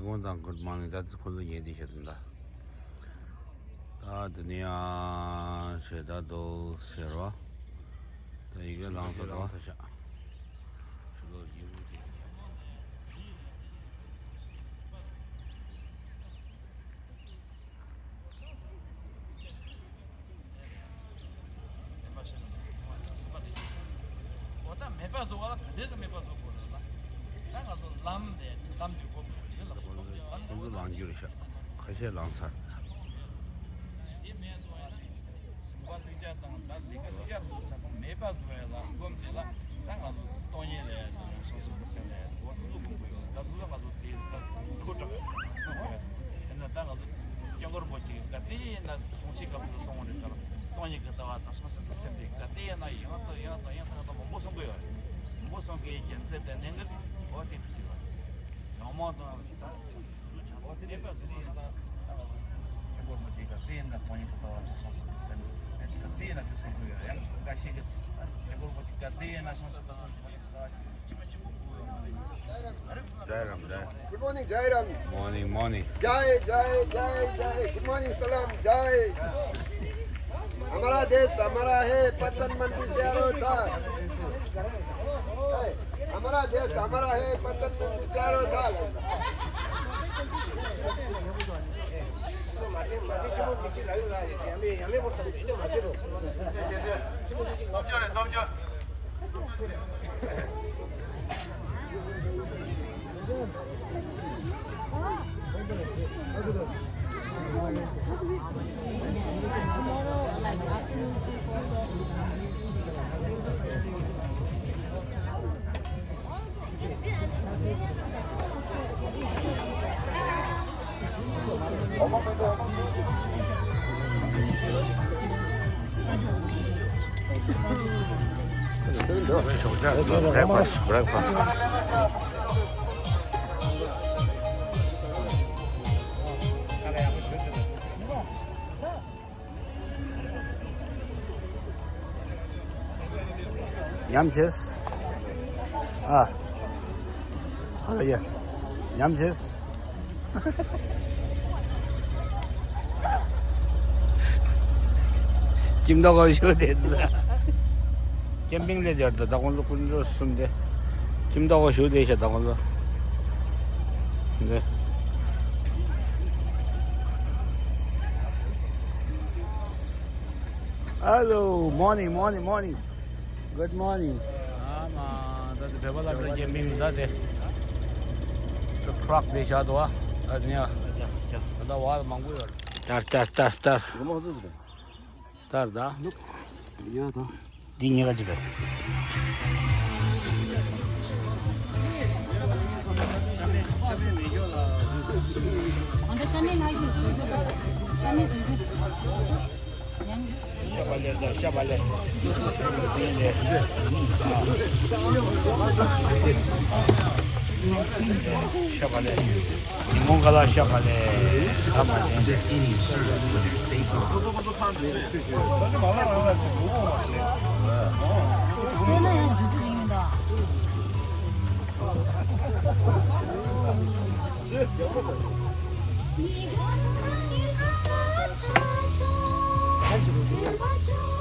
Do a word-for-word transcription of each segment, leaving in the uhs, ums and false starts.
དགོང་དང་good morning། ད་ཁོ་ཚོ་ཉལ་བསྡད་ཤག་ད། ད་དེ་ནས་ཡང་ཞེ་ད་དོ་ཟེར་བ། ད་ཡི་གེ་ལངས་ཚར་རོ། ལངས་ཚར་ཤག་ཕྱི་ལོགས་ཡིན་རུང་དེ། འོ་ད་མེད་པ་བཟོ་བ་ལ་ག་འདྲས་སུ་མེད་པ་བཟོ་དགོས་རེད་ལ། ད་ང་ཚོ་ལམ་དེ་ལམ་དུས་སྐོར་དུ་ཡོད་ལ། ཁོང་ཚོ་ལངས་རྒྱུ་རེད་ཤག་ཁ་ཤས་ལངས་ཚར། དེ་མེད་བཟོ་བ་ལ། ཟིན་པ་ལྷིང་འཇགས་དང་ད་ལས་ཀ་ལྷིང་འཇགས་སུ་ཆ་ཚང་མེད་པ་བཟོ་བའི་ལ་སྒོམ་དེ་ལ་ད་ང་ཚོ་སྟོང་ཉིད་ལས་ཡ་ཚོ་ཡང་སང་སང་གི་སེམས་ལས་ཡ་ཚོ་ཐུགས་སུ་སྒོམ་གི་ཡོད། ད་ཐུགས་ལ་ང་ཚོ་དེ་ད་ཐུགས་དྲག་ཡོད། དེ་ན་ད་ང་ཚོ་སྐྱབས་མགོན་རིན་པོ་ཆེ་ག་དེ་ཡིན་ན་ཐུགས་རྗེ་སྐབས་སུ་སོང་བ་རེད། ད་སྟོང་ཉིད་ཀྱི་ལྟ་བ་དང་སང་སང་གི་སེམས་དེ་ག་དེ་ཡིན་ན་ཡང་དང་ཡང་དང་ཡང་དང་ཡང་དང་མང་པོ་གསུང་གི་ཡོད་རེད། མང་པོ་གསུང་གི་རྒྱུ་མཚན་དེ་གནད་འགག་འོ་དེ་ཐུག་གི་ཡོད་རེད། ཡང་མང་དང་ད། Jai Ram, Jai. Good morning, Jai Ram. Morning, morning. Jai, Jai, Jai, Jai. Good morning, salam, Jai. हमारा देश हमारा है, पचन मंदिर प्यारो था। है। हमारा देश हमारा है, पचन मंदिर प्यारो था। Breakfast, breakfast. ཉམས་བྱེད། ཨ། ཨ་ཡ། ཉམས་བྱེད། ཁྱིམ་ཐོག་ག་བཞུགས་བསྡད་འདུག་ཀེམ་པིང་ལས་སྦྱར་འདུག་ད་ཁོང་ཚོ་དཀོན་མཆོག་གསུམ་དེ། ཁྱིམ་ཐོག་ག་བཞུགས་བསྡད་ཤག་ད་ཁོང་ཚོ། འདི། Hello, morning, morning, morning. Good morning. ཨ་མ། ད་དེ་བོད་པ་ལ་བོད་ཀྱི་མིང་ད་དེ། ད་ཁྲག་དེ་བཞག་འདུག་ཨ། ད་དེ་ཡ། ད་ད་བ་མང་པོ་ཡོད། ལྟར་ལྟར་ལྟར་ལྟར། ལྟར་ད། ཡ་ད། འདི་གཉིས་ཀ་གཅིག་རེད། ཤ་བག་ལེབ་དང་ཤ་བག་ལེབ། ཤ་བག་ལེབ། ཉིན་གུང་ཁ་ལག་ཤ་བག་ལེབ། ད་མ་བསྟན།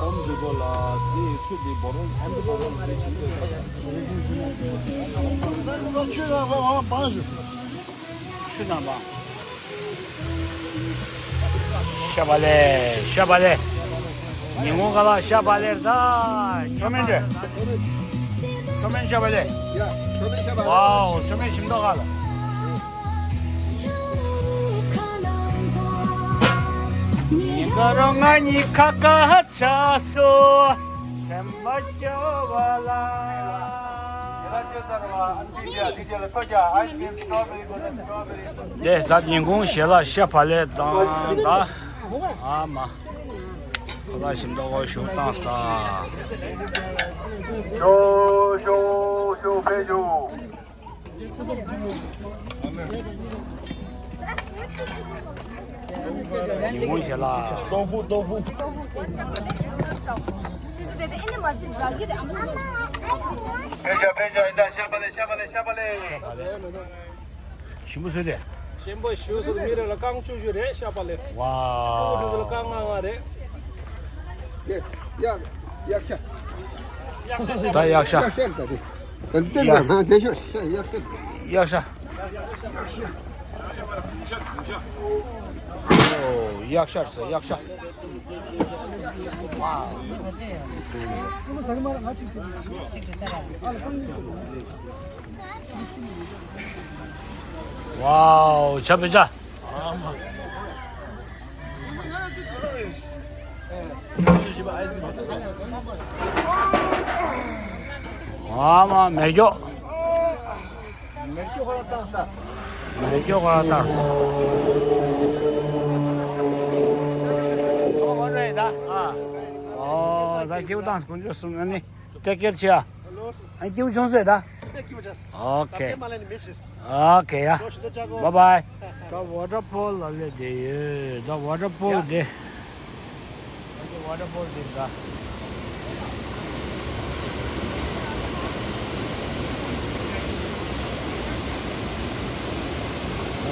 ཨོམ་འདི་གོ་ལ་དེ་ཆུ་འདི་བོ་རོ་ཨམ་འདི་བོ་རོ་འདི་ཆུ་འདི་ཆུ་ལ་བ་བ་བ་ཞུ། ཆུ་ནང་བ། ཤ་བག་ལེབ། ཤ་བག་ལེབ། ཉིན་གུང་ཁ་ལག་ཤ་བག་ལེབ་ད། མཆོད་མེ་འདྲ། མཆོད་མེ་ཤ་བག་ལེབ། ཡ། མཆོད་མེ་ཤ་བག་ལེབ། ཝའོ། མཆོད་མེ་ཞིམ་མདོག་ཁ་ལ། ཉིན་དཀར་རོ་ང་གཉིས་ཁ་ཁ་ཆགས་སོ། སེམས་པ་སྐྱོ་བ་ལ། དེ་ད་ཉིན་གུང་ཞལ་ལག་ཤ་བག་ལེབ་དང་ད། ཨ་མ། ཁོ་ལ་ཞིམ་མདོག་ཞུ་བཏང་ས། ཞོ་ཞོ་ཞོ་ཕེ་ཞོ། ཉིན་གུང་ཞལ་ལག། ཏོ་ཧྥུ། ཏོ་ཧྥུ། ཕེ་ཤ་ཕེ་ཤ། ཡིན་ད། ཤ་བག་ལེབ། ཤ་བག་ལེབ། ཤ་བག་ལེབ། ཞིམ་པོ་བཟོས་ཏེ། ཆེན་པོ་ཞུ་སོང་། མི་རེ་ལ་རྐང་བཅུ་བཞི་རེད་ཤ་པ་ལེ། ཀྲུའུ་ཀྲུའུ་ལ་རྐང་ལྔ་ལྔ་རེད། ཡ་ཡ་ཡ་ཤ། ཡག་ཤ་ཤ། ད་ཡག་ཤ། ཡག་ཤ་རེད་ད་དེ། ད་དེ་ཡག་ཤ། ད་དེ་ཤ་ཡག་ཤ། ཡག་ཤ། ཨོ་ཡག་ཤ་རེད་ཡག་ཤ། ཝའོ་ཆ་བེ་ཆ། ཨ་མ་མེ་སྒྱོགས། མེ་སྒྱོགས་ཁོ་ར་བཏང་ས། མེ་སྒྱོགས་ཁོ་ར་བཏང་། ཁོ་རེད་ད། ཨ། ཨོ་ད་ཁྱེའུ་བཏང་ས་དཀོན་མཆོག་གསུམ་ཨ་ནི། Take care ཆེ་ཨ། ཨ་ཁྱེའུ་ཆུང་ཟེར་ད། ཨོ་ཁེ། ཨོ་ཁེ་ཡ། བཱའི་བཱའི། ད་ཝ་ཊར་ཕོལ་ལ་སླེབས་བསྡད་ཡོད། ད་ཝ་ཊར་ཕོལ་དེ། ད་ཝ་ཊར་ཕོལ་དེ་ད། ད་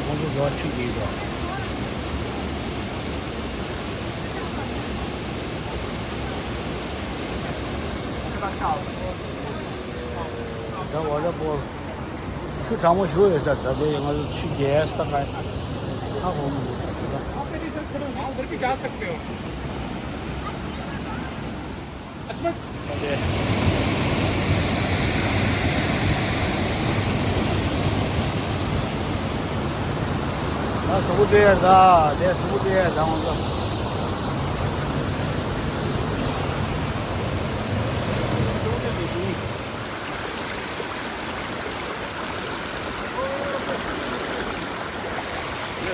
ཁོང་ཚོ་འགྲོ་བ་ཆུ་དེ་ཡིན་ད། ད་ཝ་ཊར་ཕོལ། ཆུ་གྲང་མོ་ཞེ་པོ་ཡོད་ས། ད་དེ་ང་ཚོ་ཆུ་རྒྱས་ས་ག་ཧ་གོ་མི་འདུག་ཆུ་གྲང་། आप इधर खड़े हो, वहाँ उधर भी जा सकते हो। इसमें ད་གཟུགས་པོ་བཀྲུས་ཡ་ད། དེ་གཟུགས་པོ་བཀྲུས་ཡ་ད་ང་ཚོ།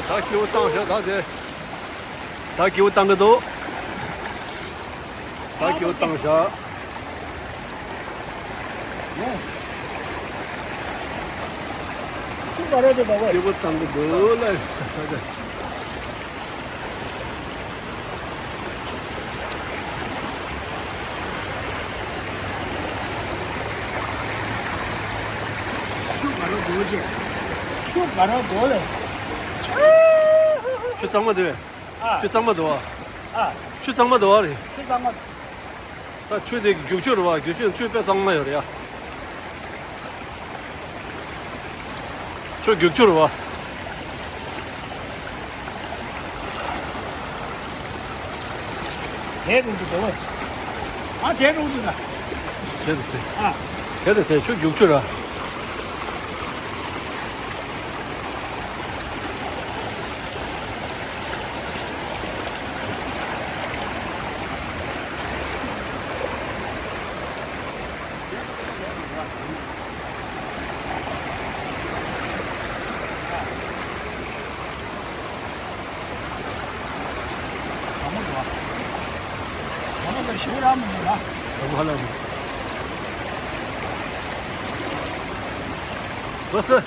ད་སྐྱིད་པོ་བཏང་ཤག་ད་དེ། ད་སྐྱིད་པོ་བཏང་གི་འདུག་ད་སྐྱིད་པོ་བཏང་ཤག་སྐྱིད་པོ་བཏང་གི་འདུག་ལ། ཤུགས་ག་རོ་འདུག་ཅེ། ཤུགས་ག་རོ་འདུག་ལེ། ཆུ་གཙང་མ་འདུག་ཨ། ཆུ་གཙང་མ་འདུག་ཨ། ཨ། ཆུ་གཙང་མ་འདུག་ཨ་རེད། ཆུ་གཙང་མ། ད་ཆུ་དེ་རྒྱུག་ཆུ་རེད་བ། རྒྱུག་ཆུ་ཆུ་དཔེ་གཙང་མ་ཡོད་རེད་ཡ། ཆུ་རྒྱུག་ཆུ་རེད་བ། དེ་རུ་འདུག་དོ། ཨ་དེ་རུ་འདུག་ན། དེ་རུ་དེ། ཨ། དེ་རུ་དེ་ཆུ་རྒྱུག་ཆུ་ར། ལགས་སོ། ཨ།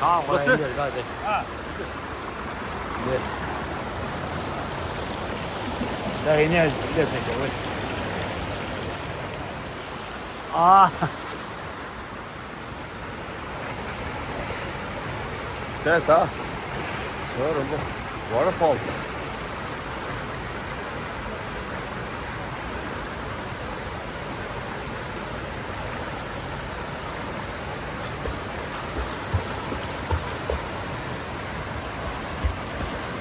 ཨོ་སི། ཨ། ད་ཡིན་ནའི་སླེབས་ཟེར་བྱ་བས། ཨ། དེ་ད། ཟོ་རིན་པོ། ཝ་ཊར་ཕོལ།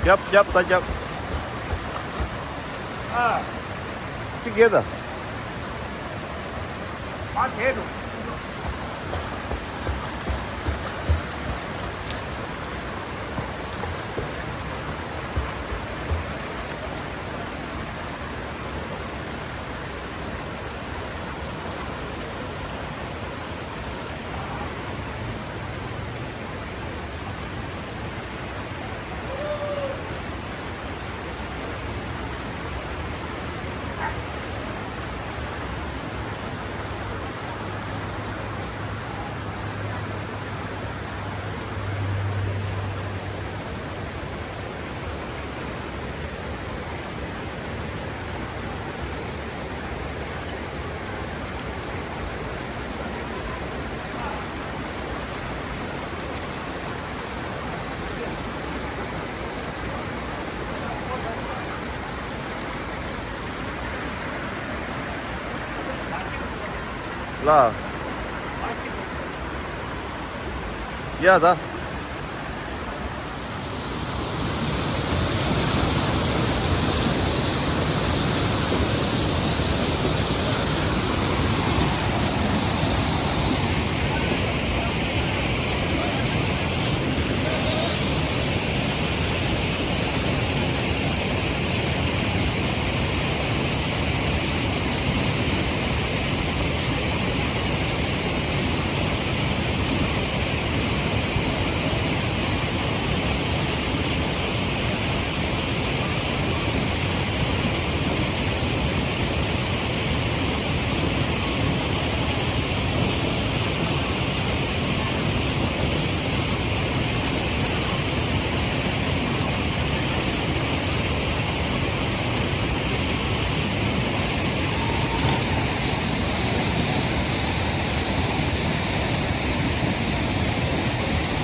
རྒྱབ་རྒྱབ་ད་རྒྱབ། ཨ། ཅི་གེ་ད། མ་དེ་རུ། ལ། ཡ་ད།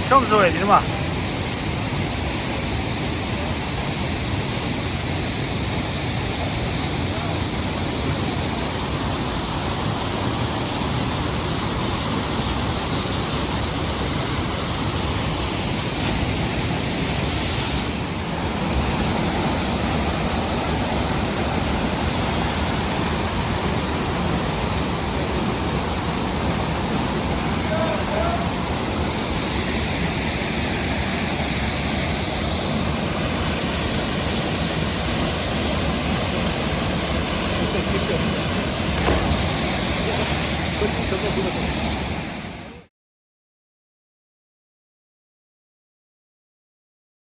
ཤོག་བཟོ་བའི་དེ་ནི་མ།